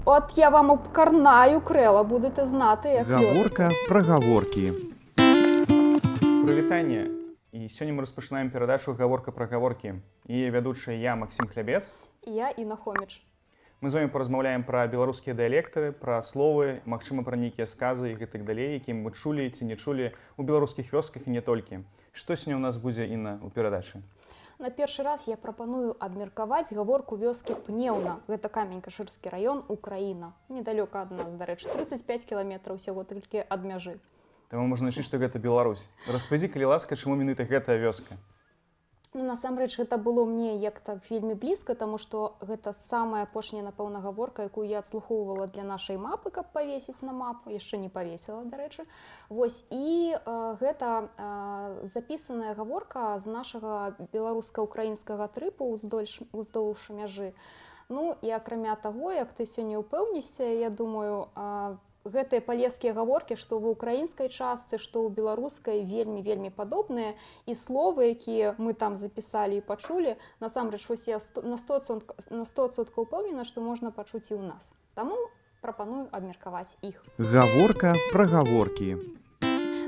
От я вам обкарнаю крила, будете знати, як Гаворка пра гаворкі. Прывітанне! І сёння мы распачынаем перадачу «Гаворка пра гаворкі». І вядучая я, Максім Хлябец. І я, Інна Хоміч. Мы з вами паразмаўляем пра беларускія дыялекты, пра словы, магчыма, пра нейкія сказы і гэтак далей, якія мы чулі ці не чулі ў беларускіх вёсках і не толькі. Што сёння ў нас будзе, Інна, у перадачы? На першы раз я прапаную абмеркаваць гаворку вёскі Пнеўна. Гэта Камень-Кашырскі раён, Украіна. Недалёка ад нас, дарэчы, 35 кіламетраў усяго толькі ад мяжы. Таму можна лічыць, што гэта Беларусь. Распавядзі, калі ласка, чаму менавіта гэтая вёска? Ну, насамрэч, гэта было мне як так вельмі блізка, таму што гэта самая апошняя, напэўна, гаворка, якую я адслухоўвала для нашай мапы, каб павесіць на мапу, яшчэ не павесіла, дарэчы. Вось, і гэта запісаная гаворка з нашага беларуска-украінскага трыпу уздоўж мяжы. Ну і акрамя таго, як ты сёння ўпэўнішся, я думаю, гэтыя палескія гаворкі, што ва ўкраінскай частцы, што ў беларускай, вельмі, вельмі падобныя, і словы, якія мы там запісалі і пачулі, насамрэч вось я на 100% упэўнена, што можна пачуць і ў нас. Таму прапаную абмеркаваць іх. Гаворка пра гаворкі.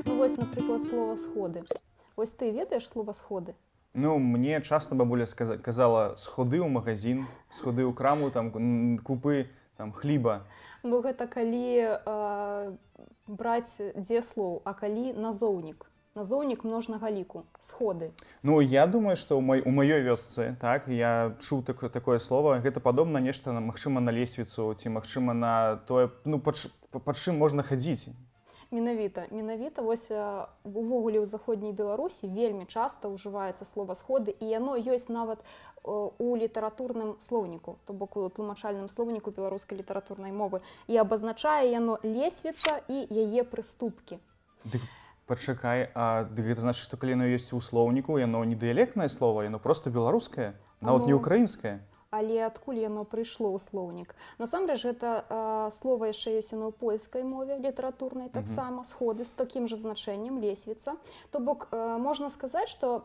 Ну вось, напрыклад, слова «сходы». Вось ты ведаеш слова «сходы»? Ну, мне часто бабуля казала: «Сходы ў магазин, сходы ў краму, там купы там хліба». Ну, гэта калі браць дзеслоў, а калі назоўнік? Назоўнік множнага ліку. Сходы. Ну, я думаю, што у маёй вёсцы, так, я чуў такое слово, гэта падобна нешта на, магчыма, на лесвіцу ці, магчыма, на тое, ну, па чым можна хадзіць. Менавіта, менавіта вось, увогуле ў заходняй Беларусі вельмі часта ўжываецца слова «сходы», і яно ёсць нават у літаратурным слоўніку, то бок у тлумачальным слоўніку беларускай літаратурнай мовы, і абазначае яно лесвіца і яе прыступкі. Дык пачакай, а дык гэта значыць, што калі яно ёсць у слоўніку, яно не дыялектнае слово, яно просто беларускае, нават не украінскае. Але адкуль яно прыйшло ў слоўнік? Насамрэч гэта слова яшчэ ёсць яно ў польскай мове літаратурнай таксама, сходы, з такім жа значэннем, лесвіца. То бок можна сказаць, што,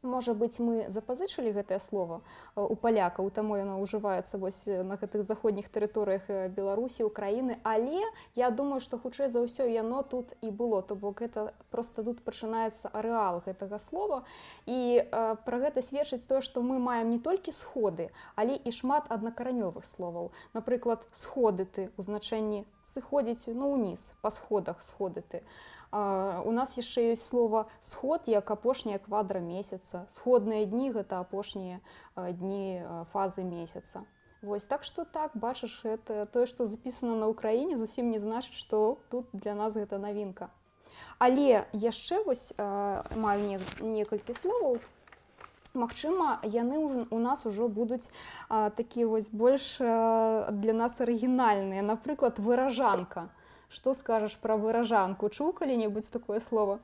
можа быць, мы запазычылі гэтае слово у палякаў, таму яно ўжываецца вось на гэтых заходніх тэрыторыях Беларусі, Украіны, але я думаю, што хутчэй за ўсё яно тут і было, то бок гэта просто тут пачынаецца арэал гэтага слова, і пра гэта сведчыць тое, што мы маем не толькі сходы, але і шмат аднакаранёвых словаў. Напрыклад, сходыты у значэнні сыходзіць, ну, уніз, па сходах сходыты. У нас яшчэ ёсць слова «сход» як апошняя квадра месяца. Сходныя дні — гэта апошнія дні фазы месяца. Вось, так што так, бачыш, это тое, што запісана на Ўкраіне, зусім не значыць, што тут для нас гэта навінка. Але яшчэ вось маю некалькі словаў. Магчыма, яны у нас ужо будуць такія вось больш для нас арыгінальныя. Напрыклад, выражанка. Што скажаш пра выражанку? Чуў калі-небудзь такое слово?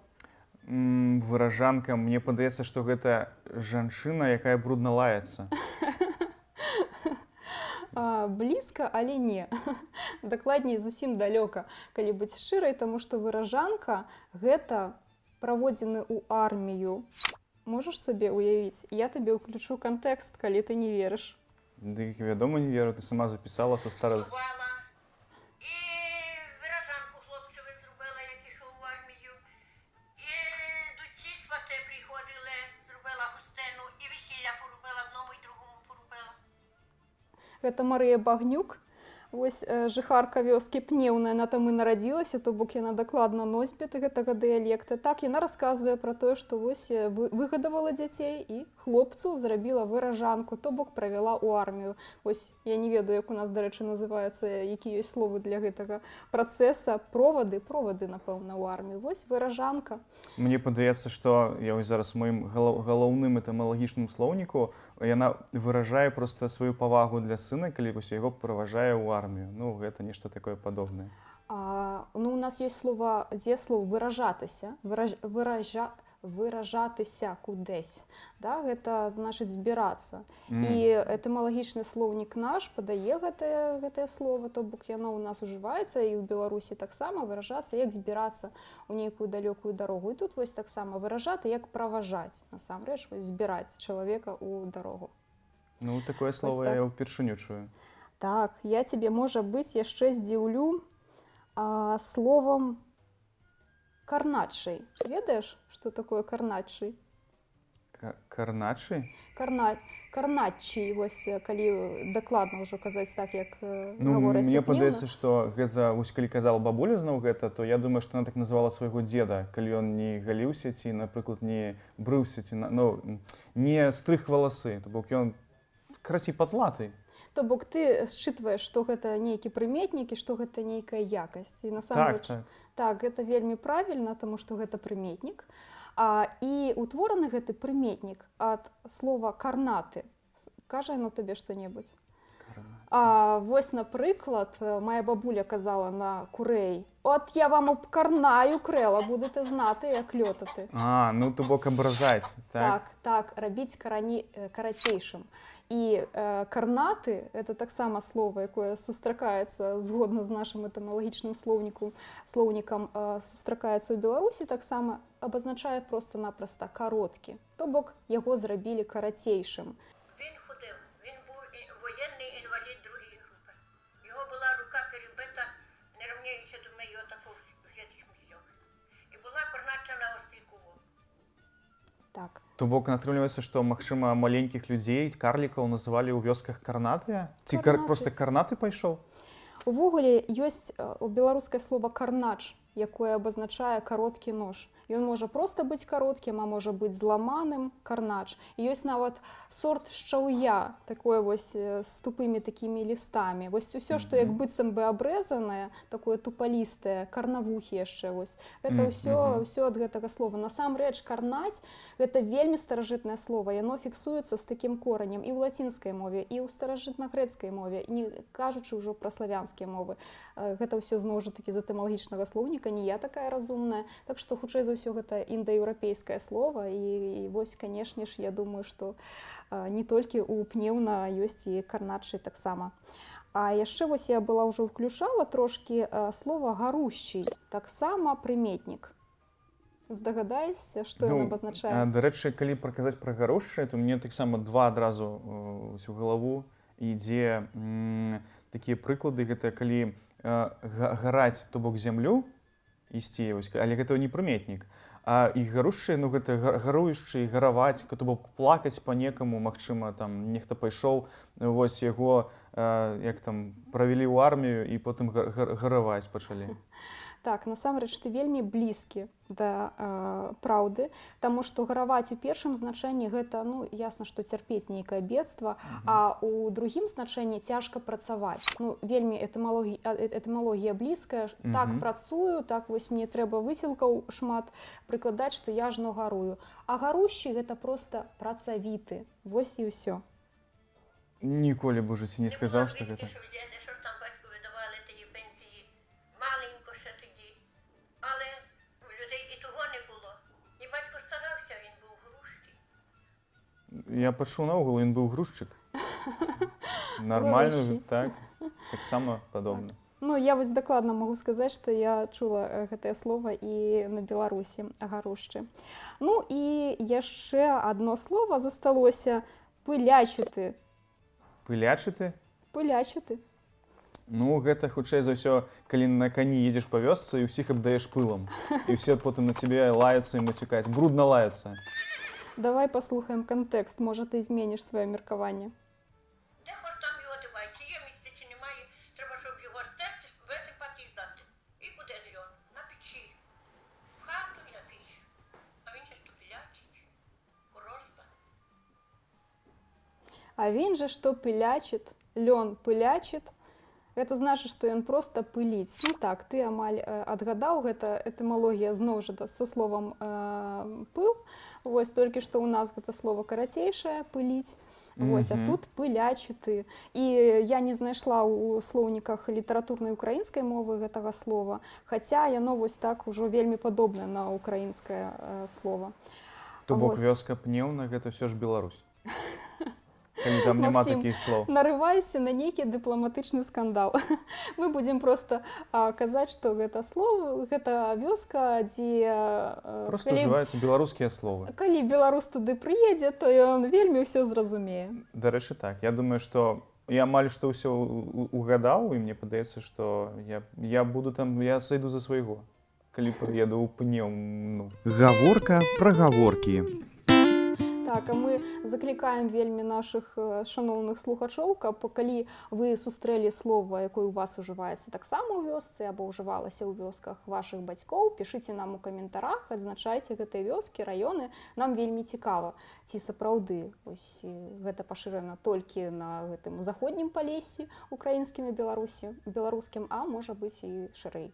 Выражанка, мне падаецца, што гэта жанчына, якая брудна лаецца. Блізка, але не. Дакладней, зусім далёка, калі быць шчырай, таму што выражанка — гэта праводзіны ў армію. Можаш сабе ўявіць? Я табе ўключу кантэкст, калі ты не верыш. Дык вядома, не веру, ты сама запісала са стара. Готувала. І виражанку хлопцеві зробила, як ішов в армію. І доці свати приходили, зробила гостину, і весілля поробила, одному і другому поробила. Гэта Марыя Багнюк. Вось жыхарка вёскі Пнеўна, яна там і нарадзілася, то бок яна дакладна носьбіт гэтага дыялекта. Так, яна расказвае пра тое, што вось выгадавала дзяцей і хлопцу зрабіла выражанку, то бок правяла ў армію. Вось я не ведаю, як у нас, дарэчы, называецца, які ёсць словы для гэтага працэса, провады, провады, напэўна, ў армію. Вось выражанка. Мне падаецца, што я вось зараз у маім галоўным этымалагічным слоўніку яна выражае проста сваю павагу для сына, калі вось яго праважае ў армію. Ну, гэта нешта такое падобнае. Ну, у нас ёсць слова, дзеслоў выражатися, выражатися кудесь. Да, гэта значыць збірацца. І этымалагічны слоўнік наш падае гэтае слово, то бок яно ў нас ужываецца і ў Беларусі таксама, выражацца як збірацца ў нейкую далёкую дарогу. І тут вось таксама выражаты як праважаць, насамрэч вось збіраць чалавека ў дарогу. Ну, такое слово так. я ўпершыню чую. Так, я цябе, можа быць, яшчэ здзіўлю словам карначай. Ведаеш, што такое карначай? Карначы? Карначчый, вось калі дакладна ўжо казаць так, як Ну, гавораць мне у Пнеўна. падаецца, што гэта вось калі казала бабуля зноў гэта, то я думаю, што она так называла свайго дзеда, калі ён не галіўся ці, напрыклад, не брыўся ці ну, не стрыг валасы, то бок ён карацей патлаты. То бок ты счытваеш, што гэта нейкі прыметнік і што гэта нейкая якасць. І насамрэч Так, так. Так, гэта вельмі правільна, таму што гэта прыметнік. І утвораны гэты прыметнік ад слова карнаты. Кажа яно табе што-небудзь? Вось, напрыклад, моя бабуля казала на курэй: «От я вам абкарнаю крэла, будете знати, як лётати». А, ну то бок абразаць, так? Так, рабіць карацейшым. І карнаты — это таксама слово, якое сустракаецца згодна з нашым этымалагічным слоўнікам, сустракаецца ў Беларусі таксама, абазначае просто-напросто кароткі. То бок яго зрабілі карацейшым. Він ходив, він був воєнний інвалід другої групи. Його була рука перебита, не рівняючи до мене, його таку взяти місцях. І була корнача на Острікову. Так. То бок атрымліваецца, што, магчыма, маленькіх людзей, карлікаў называлі ў вёсках карнатыя? Ці Карнаты. Просто карнаты пайшоў? Увогуле ёсць у беларускае слово карнач, якое абазначае кароткі нож. Ён можа проста быць кароткім, а можа быць зламаным, карнач. І ёсць нават сорт шчаўя, такое вось з тупымі такімі лістамі. Вось усё, што як быццам бы абрэзанае, такое тупалістае, карнавухі яшчэ вось. Гэта ўсё, ўсё ад гэтага слова. Насамрэч карнаць — гэта вельмі старажытнае слово. Яно фіксуецца з такім коранем і ў лацінскай мове, і ў старажытна-грэцкай мове, не кажучы ўжо пра славянскія мовы. Гэта ўсё зноў жа такі з этымалагічнага слоўніка, не я такая разумная. Так што хутчэй за ўсё гэта індаеўрапейскае слово і вось, канешне ж, я думаю, што не толькі ў Пнеўна ёсць і карначы таксама. А яшчэ вось я была ўжо ўключала трошкі слова гарушчый, таксама прыметнік. Здагадаешся, што ён Ну, абазначае? Дарэчы, калі праказаць пра гарушчы, то мне таксама два адразу ўсю галаву ідзе такія прыклады, гэта калі гараць, то бок зямлю ісці, вось, але гэта не прыметнік. А і гарушчы, ну гэта гаруючы, гараваць, то бок плакаць па некаму, магчыма, там нехта пайшоў, вось яго як там правялі ў армію і потым гараваць пачалі. Так, насамрэч ты вельмі блізкі да праўды, таму што гараваць у першым значэнні гэта, ну, ясна, што цярпець нейкае бедства, а ў другім значэнні цяжка працаваць. Ну, вельмі этымалогія блізкая, так працую, так вось мне трэба высілкаў шмат прыкладаць, што я жно гарую. А гарушчы — гэта проста працавіты. Вось і ўсё. Ніколі б у жыцці не сказаў, було што звідки, гэта. що взяти, що ж там батьку видавали тоді пенсії. Маленько ще тоді. Але у людей і того не було. І батько старався, він був грущий. Я пачуў наогул, ён быў грузчык. Нармальна, Грузчик. так. Таксама падобна. Ну, я вось дакладна магу сказаць, што я чула гэтае слово і на Беларусі, гарушчы. Ну і яшчэ адно слово засталося: пылячыты. Пылячыты? Пылячыты. Ну, гэта хутчэй за ўсё, калі на кані едзеш па вёсцы і ўсіх абдаеш пылам. І ўсе потым на цябе лаюцца і мацюкаюць, брудна лаюцца. Давай паслухаем кантэкст, можа, ты зменіш сваё меркаванне. Де хоч там його дивай, чи є місце, чи немає, треба, щоб його стерти, висипати і здати. І куди льон? На печі. В хату і на піч. А він ще ж то пилячить. Короста. А він же што пылячит, лён пылячит. Гэта значыць, што ён проста пыліць. Ну так, ты амаль адгадаў, гэта этымалогія зноў жа са словам пыл. Вось толькі што ў нас гэта слово карацейшае, пыліць. Вось, а тут пылячыты. І я не знайшла ў слоўніках літаратурнай украінскай мовы гэтага слова, хаця яно вось так ужо вельмі падобна на украінскае слово. То бок Вось. вёска Пнеўна — гэта ўсё ж Беларусь. Калі там няма Максім, такіх слоў. нарывайся на нейкі дыпламатычны скандал. Мы будзем просто казаць, што гэта слово, гэта вёска, дзе Просто калі, ўжываюцца беларускія словы. калі беларус туды прыедзе, то ён вельмі ўсё зразумее. Дарэчы, так. Я думаю, што Я амаль што ўсё угадаў, і мне падаецца, што я буду там, я сайду за свайго, калі прыеду ў Пнеўмну. Гаворка пра гаворкі. Так, а мы заклікаем вельмі нашых шаноўных слухачоў, каб, калі вы сустрэлі слова, якое ў вас ужываецца таксама ў вёсцы або ўжывалася ў вёсках вашых бацькоў, пішыце нам у каментарах, адзначайце гэтыя вёскі, раёны. Нам вельмі цікава, ці сапраўды ось гэта пашырана толькі на гэтым заходнім Палессі украінскім і беларускім, а можа быць, і шырэй.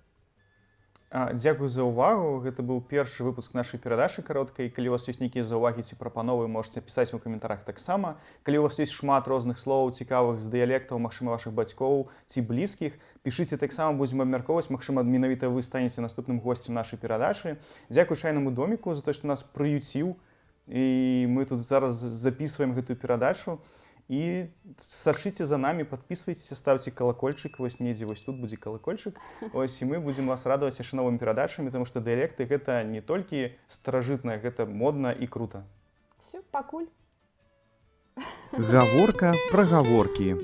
Дзякуй за ўвагу. Гэта быў першы выпуск нашай перадачы кароткай. Калі у вас ёсць нейкія заўвагі ці прапановы, можете пісаць у каментарах таксама. Калі у вас ёсць шмат розных слоў цікавых з дыялектаў, магчыма, вашых бацькоў ці блізкіх, пішыце таксама, будзем абмяркоўваць. Магчыма, менавіта вы станеце наступным госцем нашай перадачы. Дзякуй «Чайнаму доміку» за то, што нас прыюціў і мы тут зараз записываем гэтую перадачу. І сачыце за намі, подписывайтесь, ставьте колокольчик, вось недзе вось тут будзе колокольчик. Ось, і мы будзем вас радаваць яшчэ новымі перадачамі, потому что дыялекты — гэта не толькі старажытна, гэта модна і круто. Все, пакуль. Гаворка пра гаворкі.